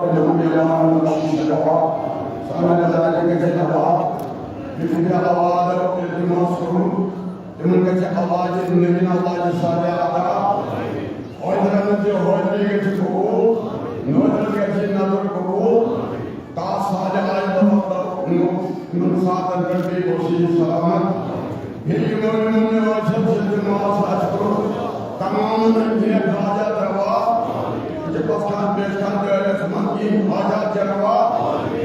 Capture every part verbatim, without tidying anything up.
لهم يوم لهم شفاء، فمن ذلك جنبا، بكل أواد التماس، تمن گژھِ علاج، نبی علاج صالح عطا۔ حٲضرَن ہٕنٛز حٲضری گژھِ قبوٗل، نٲدرَن گژھِ نظر قبوٗل۔ تا صالح آیہِ برابر، یِمَن ساتَن پٮ۪ٹھ بیٚیہِ اوس یہِ سلامت۔ بیٚیہِ یِمَن، یِمَن مےٚ ٲسۍ سۭتۍ ماس آسہِ کوٚرمُت، تمام نیک حاجت روا۔ یہِ چھِ پَتھ کَتھ، بیٚیہِ کَتھ دٲیرَس منٛز کینٛہہ حاجت چھِ روا۔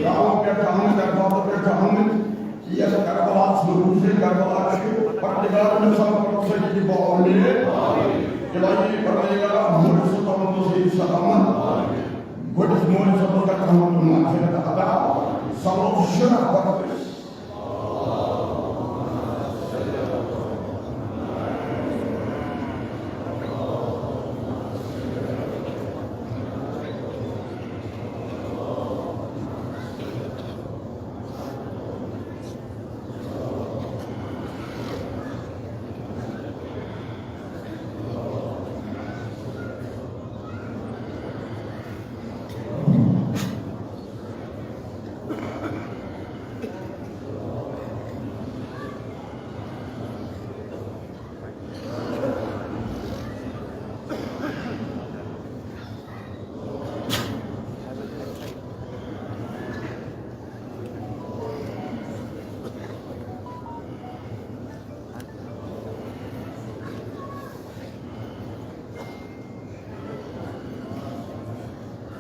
گامہٕ پٮ۪ٹھ آمٕتۍ، اَمہِ پٮ۪ٹھ آمٕتۍ۔ یَتھ کربلاہَس منٛز، دوسرے کربلا چھُ پروردگار مےٚ سان کرو سجدٕ بہٕ اُمید۔ الٰہی پروردگارا، مُرشِد صٲبَس سۭتۍ سلامت۔ بٔڑِس مولوی صٲبَس کر رحمت و مغفرت عطا۔ سَلام شُراہ بَرابر۔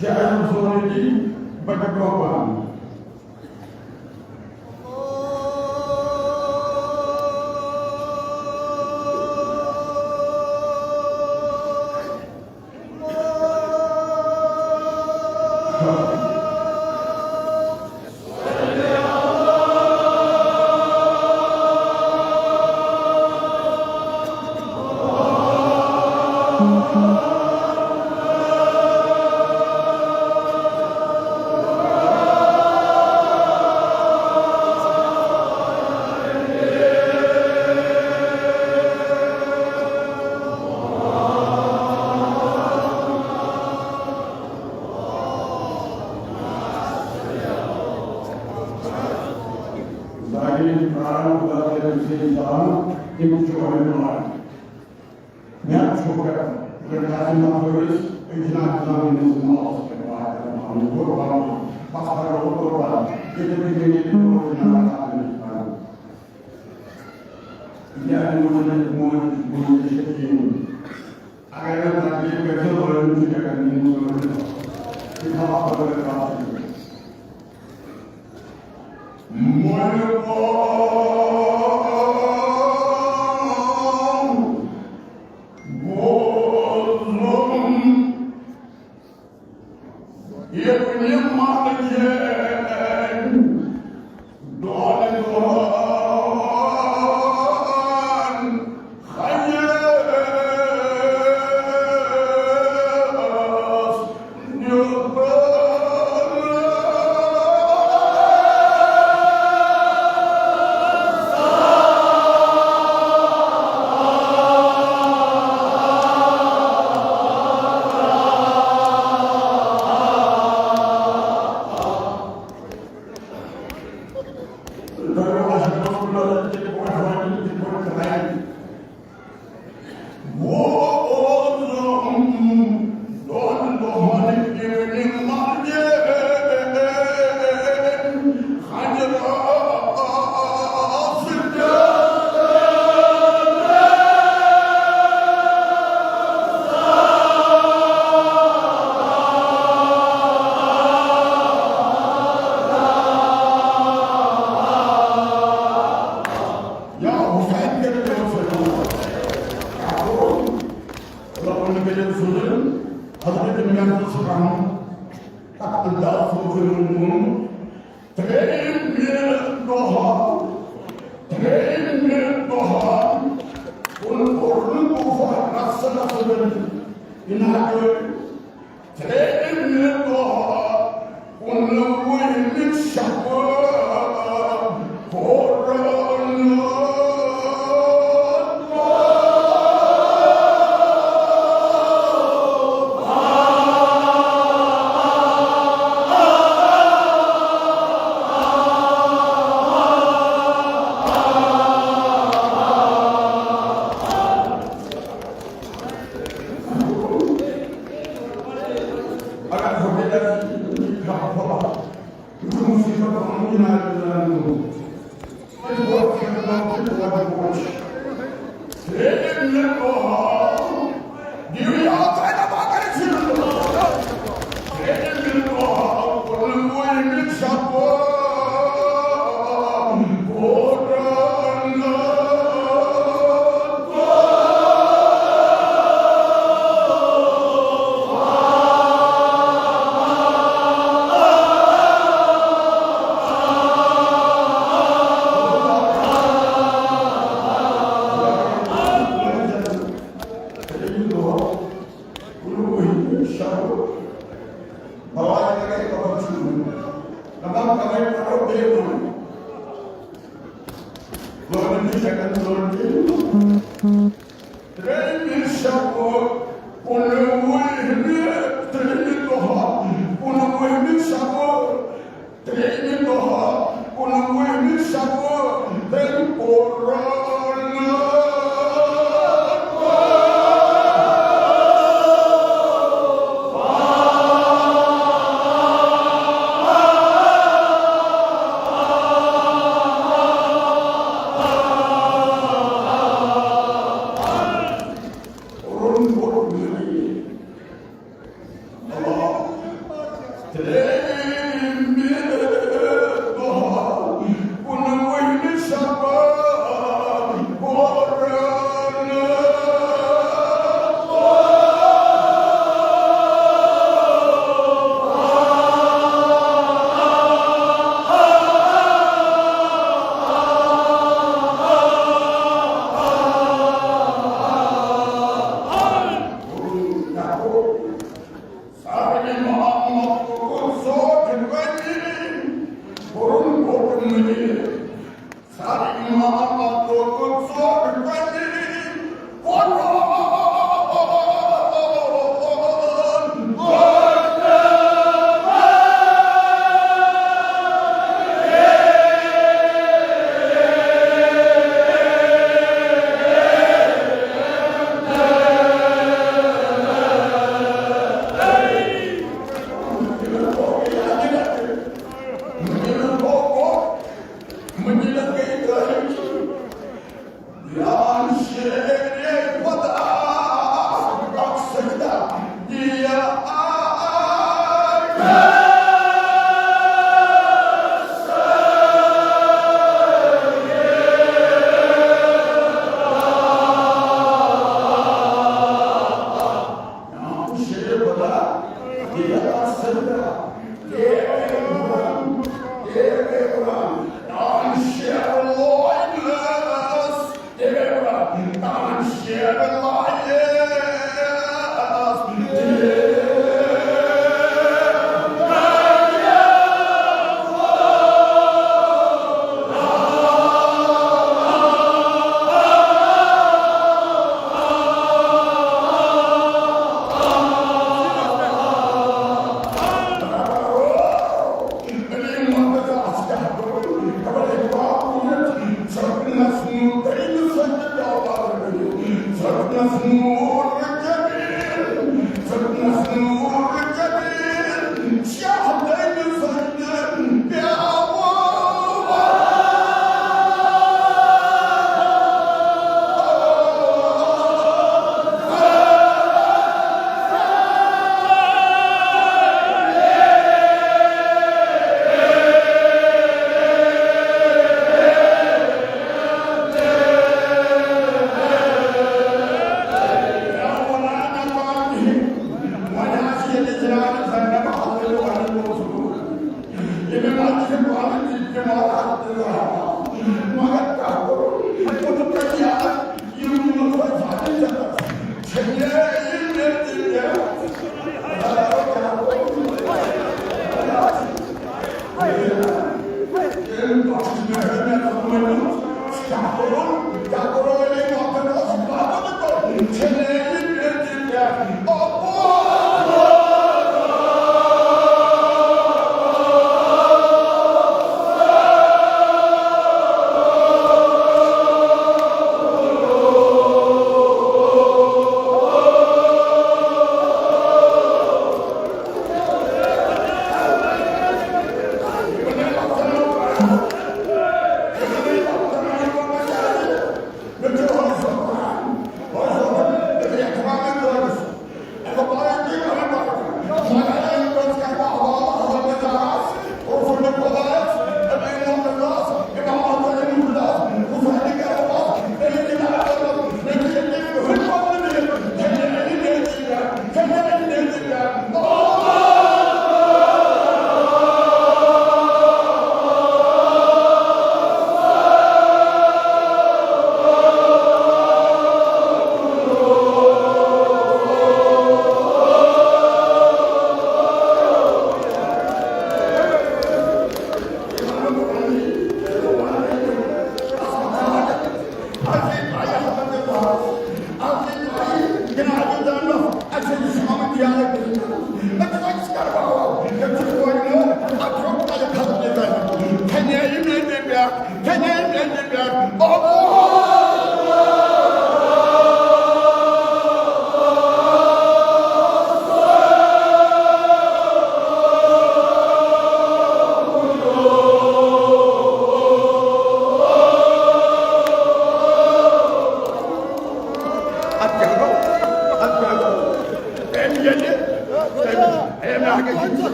جاہل سورجی بچ برونٛہہ پہن۔ زاگرین پران خدا کے دوسرے انسان، تم چوہے مار۔ مےٚ چھُ پٮ۪ٹھ، اگر کٲنٛسہِ ما کٔرِس، أمۍ چھِنہٕ اَتھ زمینَس منٛز مالَس پٮ۪ٹھ واتان، پَنُن قربان، پَتھر روٚٹ قربان، ییٚتہِ تہِ گٔے ییٚتہِ روٚٹ جناب اَتھ منٛز پَنُن۔ یہِ اَتہِ ووٚن مےٚ، موج، موج چھِ شکیٖم۔ اگر نہٕ تکلیٖف گژھِ، لٲنۍ چھِ ہٮ۪کان نِنۍ ژوٗرِ۔ یہِ تھاوان خٲطرٕ کَتھ چھِ۔ مُلکُم بوزُم اِبنِ مرجعن دۄن دۄہَن خیرس یا حسین کے لیے سجود۔ ربن کے لیے سجود۔ حضرت میاں صاحب تک انداز سوچ۔ ترٛیٚیِمہِ دۄہہ، ترٛیٚیِمہِ دۄہہ، کُن کوٚرُن کُفر رسول رسول انعقاد۔ ترٛیٚیِمہِ دۄہہ، کُنوُہمہِ شب، کوٚرُن ترٛیٚیِمہِ شبہٕ، کُنوُہمہِ، ترٛیٚیِمہِ دۄہ، کُنوُہمہِ شبہٕ، ترٛیٚیِمہِ دۄہ، کُنوُہمہِ شبہٕ، تٔمۍ کوٚر رٲن۔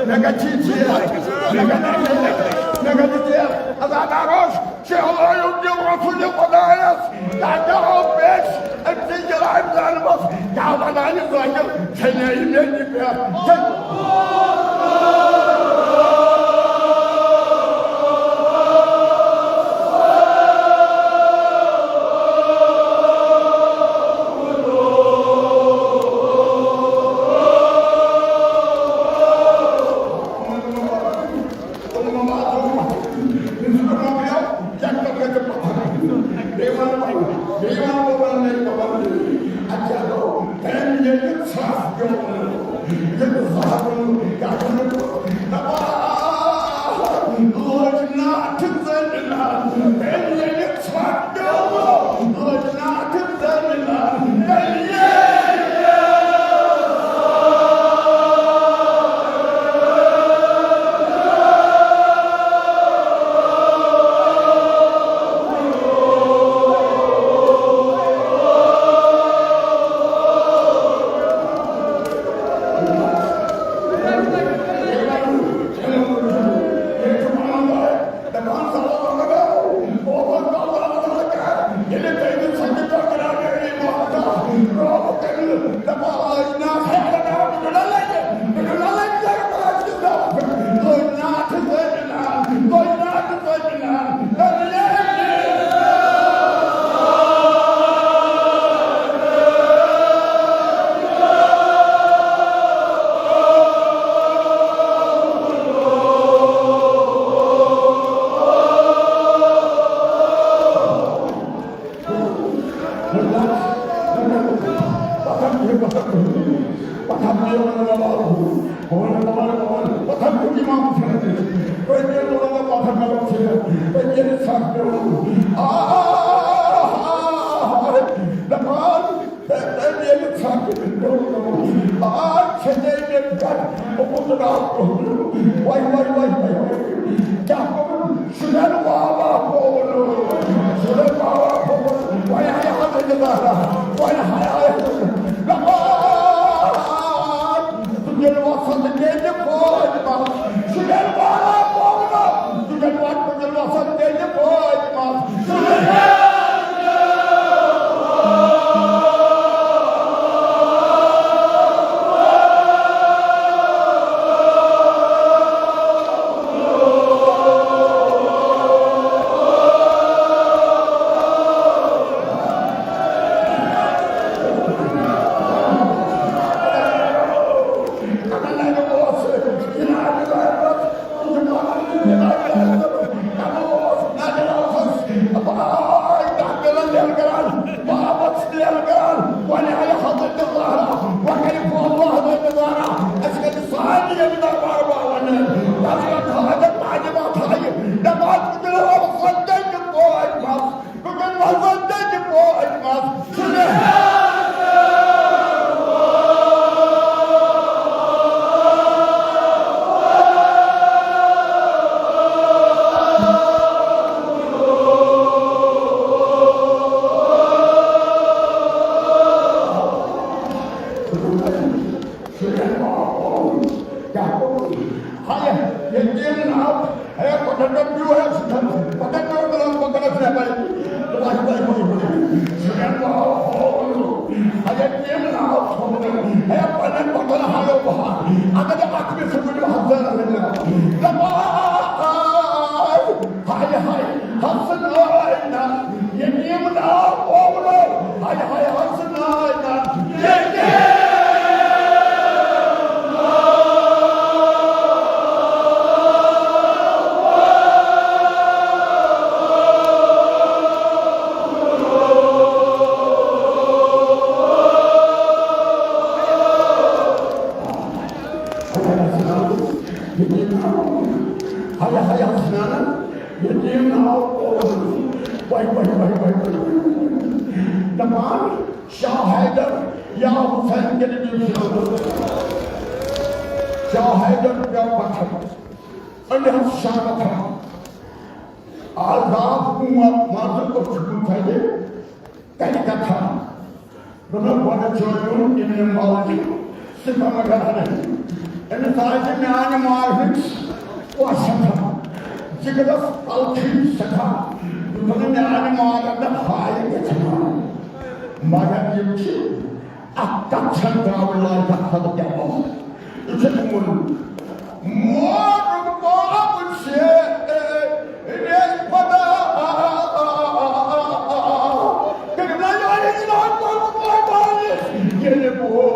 مےٚ گژھِ ژیر، مےٚ گژھِ ژیر، مےٚ گژھِ ژیر۔ عزادارو، شیخ العالم دیو رسول خدایس، تاکہ آو پیش أمۍ سٕنٛدِ جلالِ ظٲہِرس، کیٛاہ ونان یہِ ظٲہِر، چھے نہٕ یہِ مےٚ تہِ پٮ۪ٹھ۔ Y, Y, Y, Y, Y. کیٛاہ کوٚرُن؟ شُرٮ۪ن واوا پوٚوُن۔ شُرٮ۪ن واوا پوٚوُن۔ وۄنۍ آیہِ حضرت زہرا۔ وۄنۍ آیہِ حضرت زہرا۔ دَپان، تُجن وسن دِنہِ فاطمہ۔ شُرٮ۪ن واوا پوٚوُن۔ تُجن وَ-، تُجن وسن دِنہِ فاطمہ۔ ہاے، ییٚتہِ ییٚلہِ ناو، ہے، پَتہٕ کَتہِ پیوٚو، ہے، سُہ چھُنہٕ، پَتہٕ کَتہِ پیوٚو، تُلان، پَتہٕ کَتہِ پیوٚو، ہے، وَتھ، وَتھ، وَتھ، وَتھ۔ سُہ کَتہِ ناو تھوٚو؟ ہے، ییٚتہِ ییٚلہِ ناو تھوٚو، ہے، پَنٕنٮ۪ن پَتَن ہایو بہار۔ اگر یہِ اَتھ منٛز سُہ ؤنِو، حضرت، دَپان، ہاے، ہاے، حسنینا، یتیم ناو اوولو، ہاے ہاے حسنینا، یتیم۔ ہاے ہاے حسنینا، یتیم ناو اوس۔ Y, Y, Y, Y, Y. دپان، شاہ حیدر یا حسین کے نبی۔ شاہ حیدر یا پتھر۔ انڈے ہم شاہ پتھر۔ آزاد حکومت مازن کو چھپن چاہیے۔ کتہِ کتھا؟ دوٚپُن، گۄڈٕ چھُ یُن ابن مالکہِ سِتم گرانہٕ۔ أمِس آسہِ میانہِ ماجہِ ہٕنٛز کۄس سٮ۪ٹھاہ، جِگرس تلخی سٮ۪ٹھاہ، یُتھ نہٕ میانہِ ماجہِ مےٚ ہایہِ گژھِ ہا۔ مگر یِم چھِ اَتھ کَتھ چھَنہٕ ترٛاوٕنۍ لایق، اَتھ کھۄتہٕ کیٛاہ وَنُن؟ یہِ چھُ گوٚمُت۔ مور باب چھِ رے خۄدا۔ ییٚلہِ بہٕ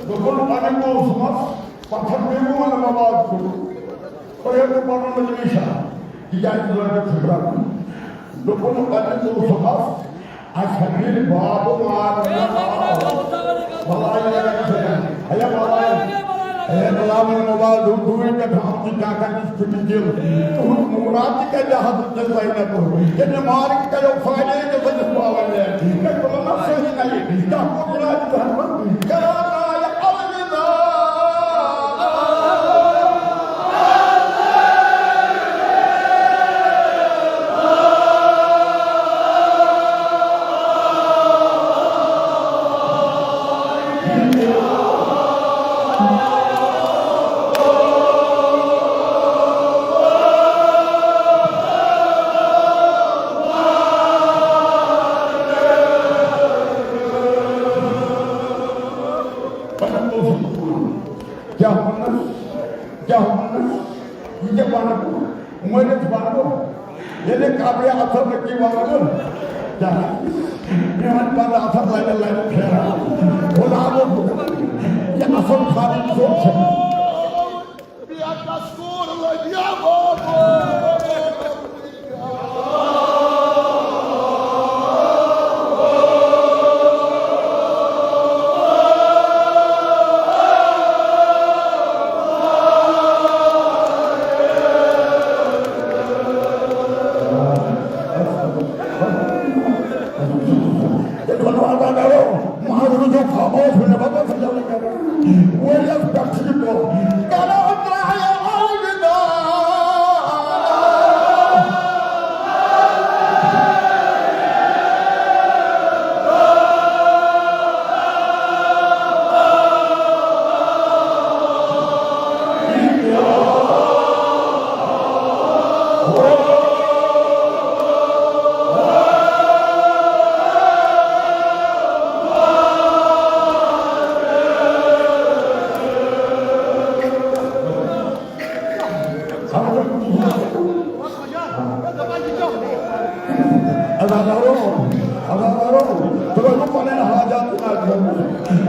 دوٚپُن، وۄنۍ اوسمَس پَتھَر پیوٚو وَنہٕ مواد کوٚرُن۔ تۄہہِ ہیٚکِو پَنُن مجلس شاہ، تِکیٛازِ لٲگِتھ چھُ درٛاوُن۔ دوٚپُن، وۄنۍ اوسمَس اَسہِ حبیب باب مار۔ بَلاے لَگَن چھِ۔ ہے بَلاے۔ ہے بَلاے، وَنہٕ مواد دوٗرِ پٮ۪ٹھ آمٕتۍ کیٛاہ کَرنَس چھُٹی دِل۔ تُہُنٛد مُراد تہِ کَتہِ حضرت زینب؟ ییٚلہِ مالِک کَریو فاینل تہٕ ؤنِتھ پاوَر لینڈ۔ مےٚ کوٚر نہ صحیح نہ یہِ۔ کیٛاہ کوٚر مُراد تہِ حضرت؟ کران آیہِ الوداع۔ کیٛاہ ووٚنُس؟ کیٛاہ ووٚنُس؟ یہِ کیٛاہ وَنہٕ بہٕ؟ مٔرِتھ وَنہٕ بہٕ؟ ییٚلہِ قبرِ اَتھو نہٕ کینٛہہ وَنہٕ بہٕ؟ کیٛاہ؟ میٛٲنۍ بَندٕ اَتھَن لَرِ لَرِ پھیران۔ خۄدا گوٚو، یہِ اَصٕل خالق صٲب چھُ۔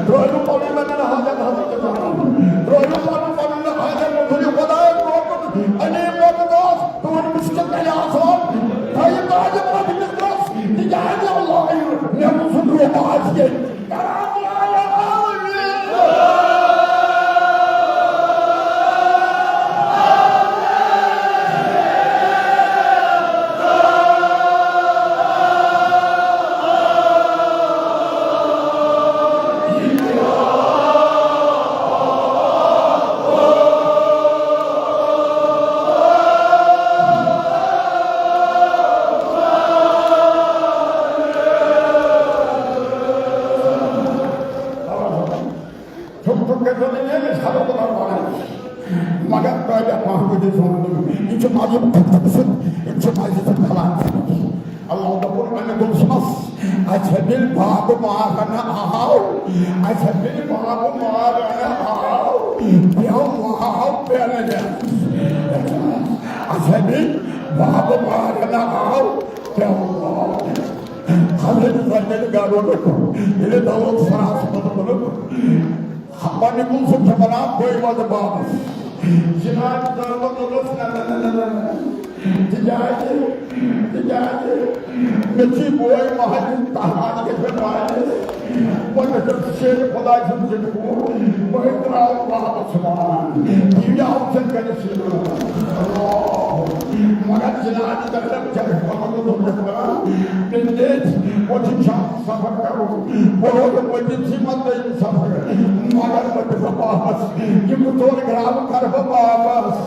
ترٛٲوِو پنُن پنُن حاجت حضرت محمد۔ ترٛٲوِو پنُن پنُن حاجت۔ تُلِو خۄدایَس برونٛہہ کُن۔ علی محمد اوس تُہُنٛد مُشکِل کَرِ آسان۔ تۄہہِ تاج محمد کِس درس تِکیٛازِ اللہ یہِ مےٚ وُچھُن روٗپ آسہِ ییٚتہِ۔ کرام اللہ عالمین۔ ٹھُک ٹھُک کٔرۍزیو نہٕ کینٛہہ، أسۍ ہٮ۪کو تِمن وَنٕنۍ۔ مگر قٲبِل محمودی سُنٛد، یِم چھِ مذہب سۭتۍ، یِم چھِ مذہب سۭتۍ کھلان۔ اللہ دوٚپُن اَمہِ گُلشنَس، اَسہِ ہیٚمِل باب مارن آو، اَسہِ ہیٚمِل باب مارن آو، پیوٚو واو پٮ۪نہٕ۔ اَسہِ ہیٚمِل باب مارن آو، پیوٚو واو۔ حضرت زینب گرونُک ییٚلہِ دولت سراس منٛز تُلُکھ، پننہِ کُلثوم چھےٚ وَنان، بٔے وَدٕ بابَس۔ جناب دولت دوٚپُس، نہ، نہ، نہ۔ تِکیٛازِ، تِکیٛازِ مےٚ چھُے بوے مہرنہِ، تَتھ منٛز گژھِ مےٚ مالِس۔ وۄنۍ گژھِ شیر خۄداے سُنٛد ذِکر، بہٕ ترٛاوٕ بابَس وان۔ یہِ آو ژےٚ کَرِ سُہ۔ اللہ۔ مگر جناب دولت چھےٚ پَنُن دوٚپُس وَنان، مےٚ دِتھ، وۄنۍ چھُ شام سفر کرُن۔ بہٕ روزٕ مٔنزِلسٕے منٛز دوٚیِم سفر۔ مگر بہٕ دِمہٕ واپس۔ یہِ کُس زور گرٛاو کرٕ بہٕ واپس؟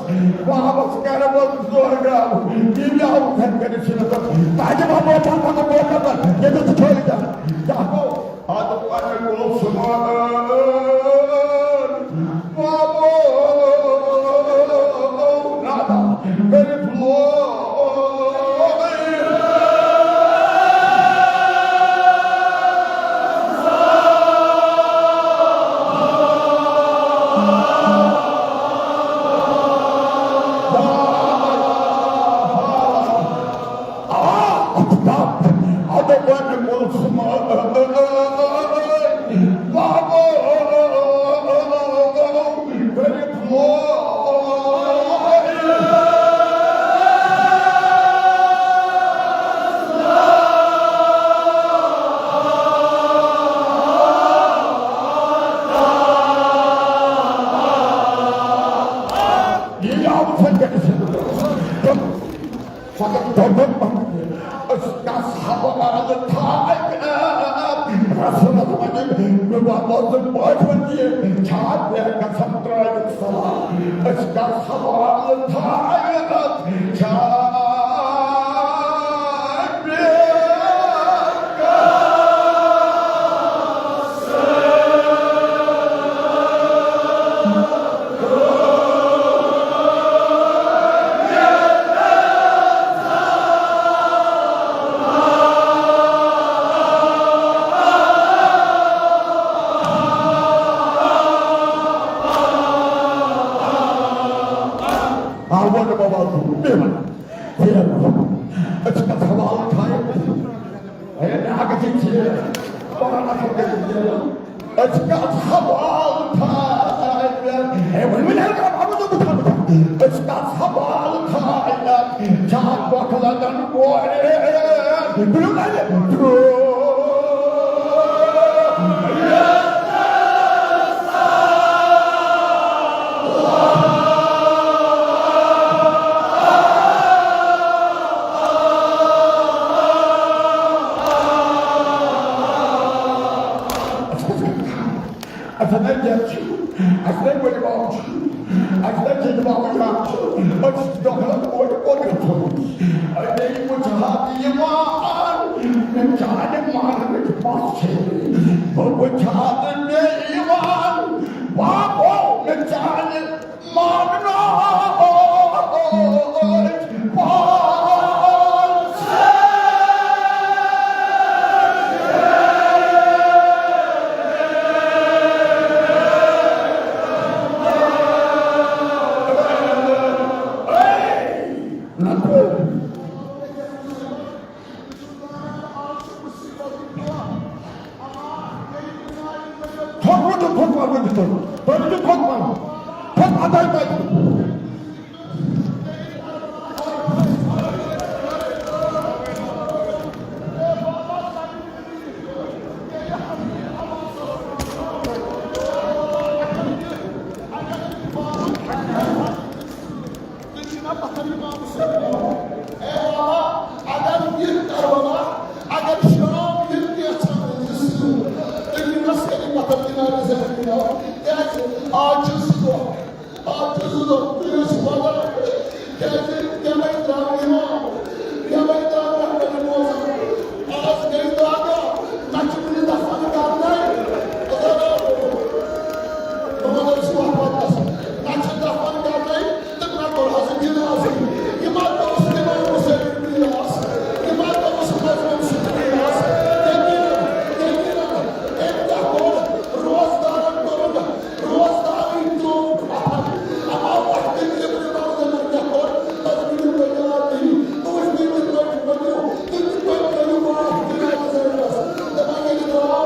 واپس کرٕ بہٕ زور گرٛاو۔ یہِ مےٚ آو کھن کٔرِتھ چھُنہٕ تَتھ۔ تاجہِ محمد پَتہٕ پَتہٕ ووت نہٕ تَتھ۔ ییٚتٮ۪تھ چھُ ٹھٔہرِتھ۔ کیٛاہ گوٚو؟ اَدٕ پَتہٕ گوٚو سُہ مگر۔ بابو نادان کٔرِتھ لوگ۔ آ، اَدٕ وۄنۍ گوٚو سُہ مگر۔ بابو کٔرِتھ لوگ۔ یہِ آو سنجے سنگھ۔ فقط دوٚپُن، أسۍ گژھو حوالہٕ تھاوٕنۍ۔ رسولس ؤنِو، مےٚ وَنو زٕ پٲٹھۍ ؤنۍ یہِ، چھا مےٚ گژھن ترٛٲوِتھ سلام؟ أسۍ گژھو حوالہٕ تھاوٕنۍ، چھا مےٚ آ، وَنہٕ بہٕ وَنہٕ، بیٚیہِ وَنہٕ۔ پھیرو۔ أسۍ چھِ کَتھ حوالہٕ تھایہِ۔ ہے، مےٚ ہا گژھِ ژیر۔ پَران اَصٕل گژھِ ژیر۔ أسۍ چھِ کَتھ حوالہٕ تھایہِ۔ ہے، وۄنۍ، وۄنۍ ہیٚکہِ نہٕ محمد بہٕ تھاوٕ۔ أسۍ چھِ کَتھ حوالہٕ تھایہِ۔ چھا بۄکھ لَگان کورِ؟ بِلکُل۔ اَسہِ ہَسا گَرِ چھُ، اَسہِ ہَسا بٔڈِ بَب چھُ، اَسہِ ہَسا چھِ بَب جان چھُ، أسۍ چھِ دۄکھلَن کورِ کوٚت گژھو؟ اَدٕ یہِ وٕچھ ہا تہِ یِوان، یِم چانہِ مَرنٕچ پَژھ چھِ، بہٕ وٕچھ ہا تہٕ مےٚ یِوان، بَبو، مےٚ چانہِ تھوٚد ووٚتھُن، تھوٚد پَرُن تہِ تھوٚد۔ پٔرِو تہِ تھوٚد پَرُن۔ تھوٚد اَدَے پَتہٕ۔ تُہۍ چھِو نا پَتھر اِمام حُسین؟ اے بابا، اگر یہِ کربلا، اگر شام یہِ کینٛژھا مٔنٛزِس، تُہۍ یِیِو نا سٲری پَتھر اِمام حُسین اِمام۔ کیٛازِ؟ آز چھُ سُہ دۄہ، آز چھُ سُہ دۄہ، تُہۍ ٲسِو وَنان، کیٛازِ یَوَے درٛاو اِمام، یَوَے درٛاو رحمتِ موضوٗع۔ آز گٔے داغا، نہ چھِ وٕنہِ دفن کرنَے۔ خۄدا راو۔ محمد رسول احمد دس۔ نہ چھِ دفن کرنَے تہٕ نہ کوٚر حظ جنازٕ۔ یہِ ما دوٚپُس اِمام حُسین میٖراث؟ یہِ ما دوٚپُس مظلوم سُنٛد میٖراث؟ یقیٖناً، یقیٖناً، أمۍ کیٛاہ کوٚر؟ روزدارَن کوٚرُن، روزدارٕے ترٛووُکھ پَتھر۔ اَما وَتھ تٔمۍ ابن مخزومَن کیٛاہ کوٚر؟ تَس ؤنِو تُہۍ یاد نہٕ۔ تُہۍ ؤنِو تُہۍ ؤنِو، تُہۍ تہِ تُہۍ کٔرِو معاف جناب زینبَس۔ دَپان ییٚلہِ درٛاو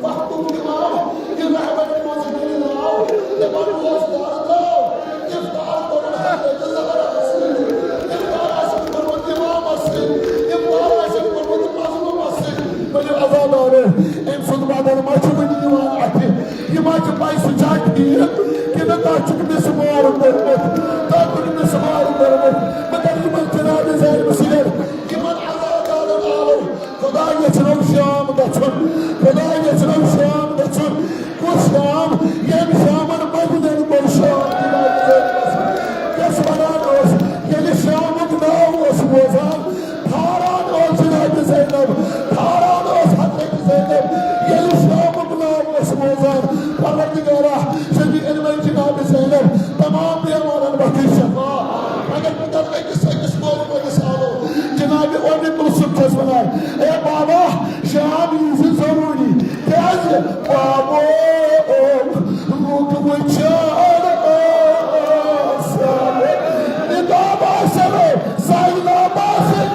وقتُک اِمام، یہِ رحمت منٛز ییٚلہِ درٛاو، دَپان روزدار درٛاو، اِفطار کوٚرُن حضرت زہرا سۭتۍ، اِفطار آسہِ کوٚرمُت اِمامَس سۭتۍ، اِفطار آسہِ کوٚرمُت مظلوٗمَس سۭتۍ۔ ؤنِو عزادارو، أمۍ سُنٛد بدن ما چھُ وٕنہِ یِوان اَتھِ؟ یہِ ما چھُ پَے سُہ چھا ٹھیٖک کِنہٕ تَتھ چھُکھ مِس مار کوٚرمُت؟ تَتھ چھُکھ مِس مار کوٚرمُت۔ بہٕ کَرٕ یِمَن جناب زینب سۭتۍ، یِمَن عزادارَن آلو۔ خۄدا یَژھنو شام گژھُن، خۄدا یَژھنو شام گژھُن۔ کُس شام؟ ییٚمہِ شامَن مدیٖنَن کوٚر شام جناب زینبَس۔ یَس وَنان اوس، ییٚلہِ شامُک ناو اوس بوزان، ٹھاران اوس جناب زینب، ٹھاران اوس حضرت زینب۔ ییٚلہِ شامُک ناو اوس بوزان، پروردگارا، شفیع علمَے جناب زینب، تمام بیمارَن بخش شفا۔ اگر بہٕ دَپہٕ أکِس أکِس کورِ مٲلِس آلو، جناب اُمِّ کلثوم چھَس وَنان، اے بابا، شام یی زِ ضروٗری، کیٛازِ؟ بابو لوٗکھ وٕچھان آسان، نقاب آسن، زینب آسن۔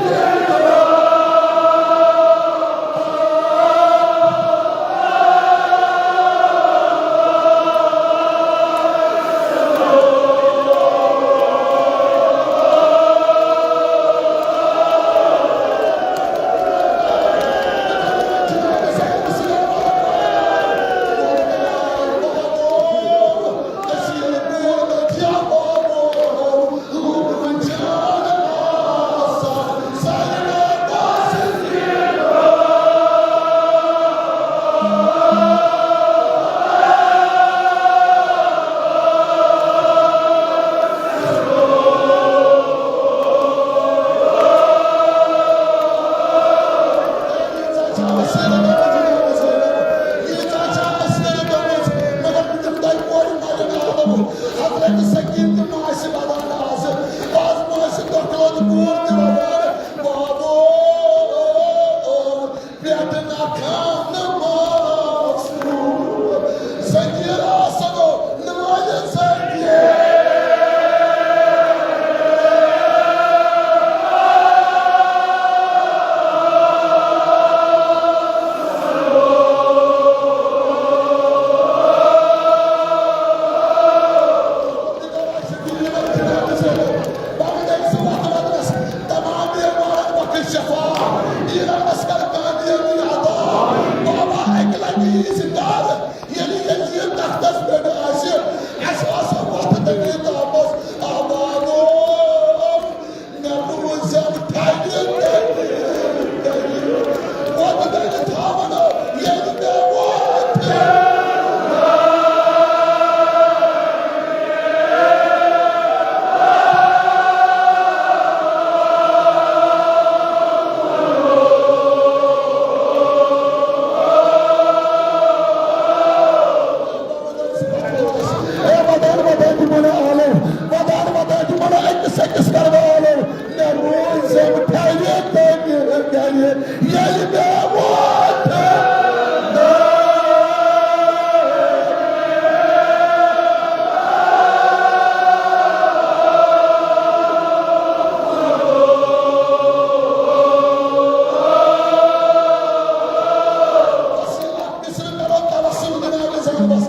کانٛہہ مس۔